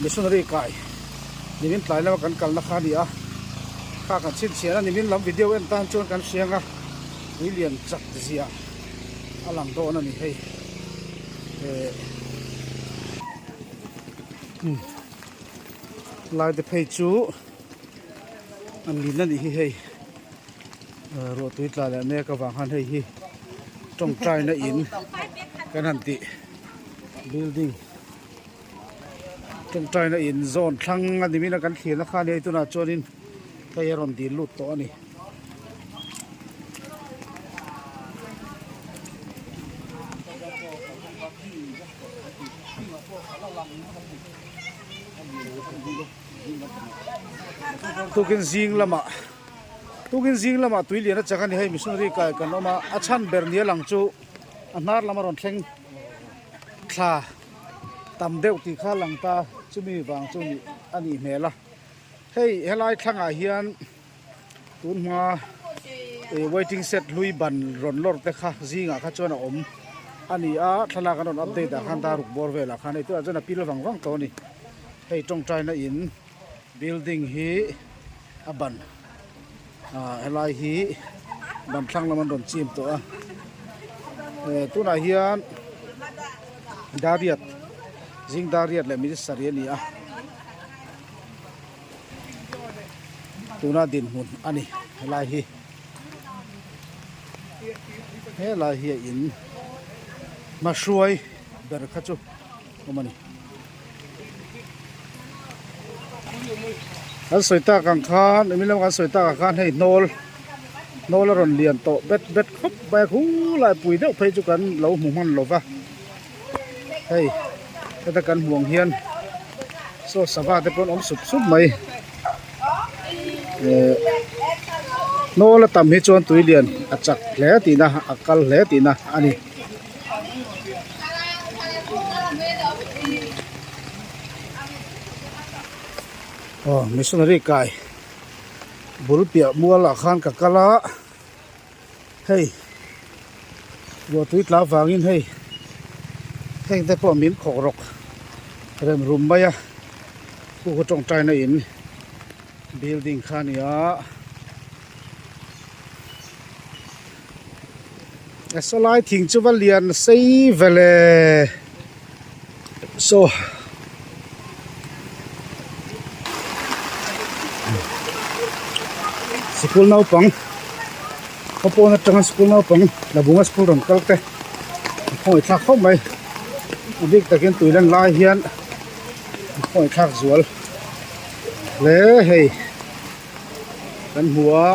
Missionary kai nimin tlai lama kan kalna kha a ni a, kha kan chhinchhiah a nimin lam video en tan chuan kan hriang a tui lian chak zia a lang dawn a ni hei eh lai te phei chu an lin a nih hi hei ruah tui tla leh mek avang khan hei hi tawngtaina in kan han tih building tawngtaina in zawn thlang a ni min a kan thlirna kha a ni a tunah chuanin hei a rawn dil lut tawh a ni. Tukin zing lamah tukin zing lamah tui lian a chak a ni hei missionary kai kan awm a a chhan ber nia lang chu a hnar lam a rawn thleng thla tam deuh tih kha a lang ta chumi vang chu nih a nih hmel a hei helai thlangah hian tun hma ih waiting shed hlui ban rawn lawr te kha zingah kha chuan a awm a ni a thlalak an rawn update ah khan daruk bawr velah khan hei tunah chuan a pil vang vang tawh a ni hei tawngtaina in building hi a ban ah helai hi ban thlang lam an rawn chim tawh a eh tunah hian dariat zing dariat leh minute sarih a ni a. Tuna dinhmun a ni helai hi helai hi a in hmahruai ber kha chu awm a ni. Kan sawi tak ang khan emi lam kan sawi tak ang khan hei hnawl hnawl a rawn lian tawh bet bet khawp mai a khu lai pui deuh phei chu kan lo hmu hman lo va. Hei heta kan hmuh ang hian saw sava te pawh an awm sup sup mai eh hnawl a tam hi chuan tui lian a chak hle tihna a kal hle tihna a ni. Aw missionary kai bul piah mual ah khan ka kal a. Hei ruahtui tla vangin hei heng te pawh min khawk rawk rem rum mai a khu khu tawngtaina in building kha a ni a a sawlai thing chu va lian sei vele saw. Sikul naupang khaw pawn atanga sikul naupang Labunga school rawn kal te an khawngaih thlak khawp mai a bik takin tui lan lai hian an khawngaih thlak zual hle hei kan hmu a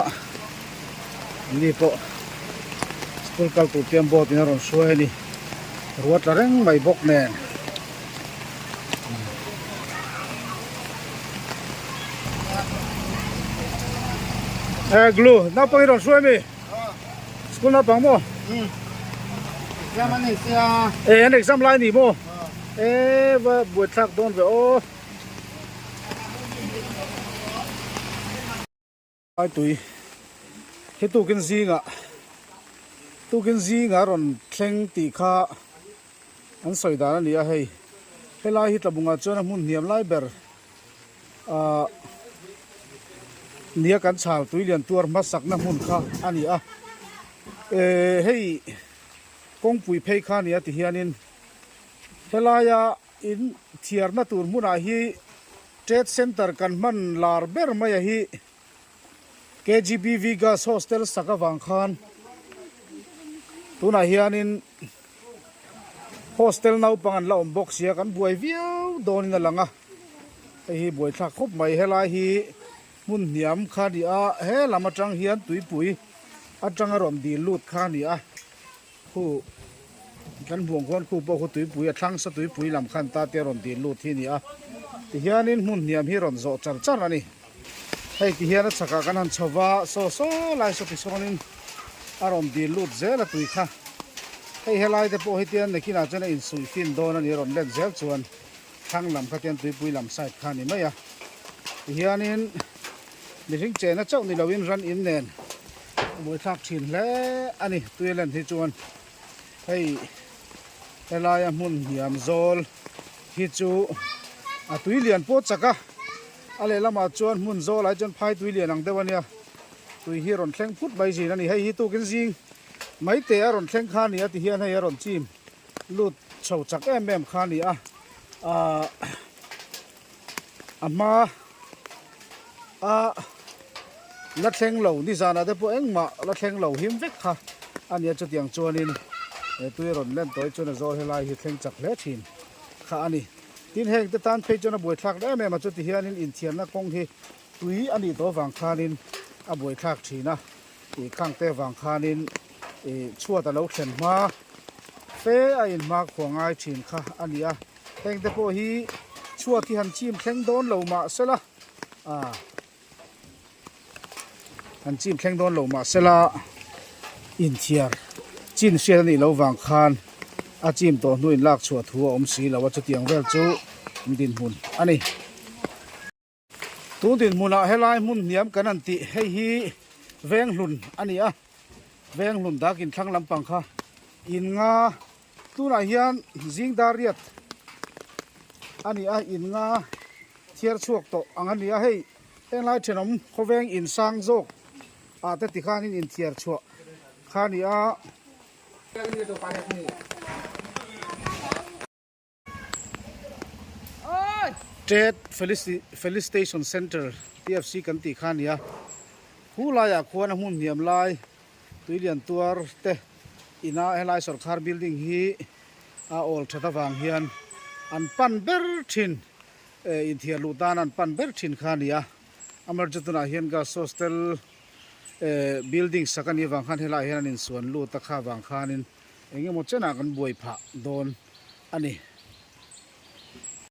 Ni pawh school kal tur te boat in a rawn hruai a ni ruat la reng mai bawk nen eh glue naupang i rawn hruai ami school naupang maw exam an nei sia eh an exam lai ni maw eh va buaithlak dawn ve aw. Ai tui hi tukin zingah tukin zingah rawn thleng tih kha an sawi dan a ni a hei helai hi tlabungah chuan a hmun hniam lai ber ahh nia kan chhal tui lian tuar hmasakna hmun kha a ni a ehh hei kawngpui phei kha a ni a ti hianin helaia in thiarna tur hmunah hi Trade Centre kan hman lar ber mai a hi KGBV Girls Hostel sak avang khan tunah hianin hostel naupang an la awm bawk sia kan buai viau dawnin a lang a, hei hi buaithlak khawp mai helai hi hmun hniam kha a ni a he lam atang hian tuipui atanga rawn dil lut kha a ni a. Khu kan hmuh ang khuan khu pawh khu tuipui a thlang sa tuipui lam khan ta te a rawn dil lut hi a ni a tihianin hmun hniam hi rawn zawh char char a ni hei tihian a chhakah kan han chho va saw saw lai saw tisawnin a rawn dil lut zel a tui kha hei helai te pawh hi tian nakinah chuan a insuih fin dawn a ni a rawn let zel chuan thlang lam kha tian tuipui lam side kha a ni mai a tihianin mihring chena chauh ni loin ran in nen. A buaithlak thin hle a ni tui a len hi chuan hei helaia hmun hniam zawl hi chu A tui lian pawh chak a, a lehlamah chuan hmun zawlah hi chuan phai tui lian ang deuh a nia, tui hi a rawn thleng phut mai zin a ni. Hei hi tukin zing mai teh a rawn thleng kha a ni a ti hian hei a rawn chim lut chho chak em em kha a ni a, ahh a hma a la thleng lo nizanah te pawh engmah la thleng lo him vek kha a nia chutiang chuanin he tui rawn len tawh hi chuan a zawl helai hi thleng chak hle thin kha a ni. Tin heng te tan phei chuan a buaithlak em em a chuti hianin inthiarna kawng hi tui a nih tawh vang khanin a buaithlak thin a ih khang te vang khanin ih chhuat a lo thlen hma fe a inhma khuah ngai thin kha a ni a. Heng te pawh hi chhuat hi han chim thleng dawn lo mah sela ah han chim thleng dawn lo mah sela inthiar chin hriat a nih loh vang khan a chim tawh hnu in lak chhuah thu a awm si lo a chutiang vel chu dinhmun a ni. Tun dinhmunah helai hmun hniam kan han tih hei hi Venghlun a ni a, Venghlun dak inthlang lampang kha in nga tunah hian zing dar riat a ni a, in nga thiar chhuak tawh ang a ni a, hei henglai thenawm khawveng insang zawk ah te tikhanin inthiar chhuah kha a ni a. Trade Felicitation Centre, TFC, kan tih kha a ni a, khu laiah khuan a hmun hniam lai tuilian tuar te ina helai sawrkhar building hi a awl that avang hian an pan ber thin inthiar luh tan an pan ber thin kha a ni a, amaherawhchu tunah hian gas hostel building sak a nih avang khan helaiah hian an insuan lut a kha avang khanin. Eng emaw chenah kan buai phah dawn a ni.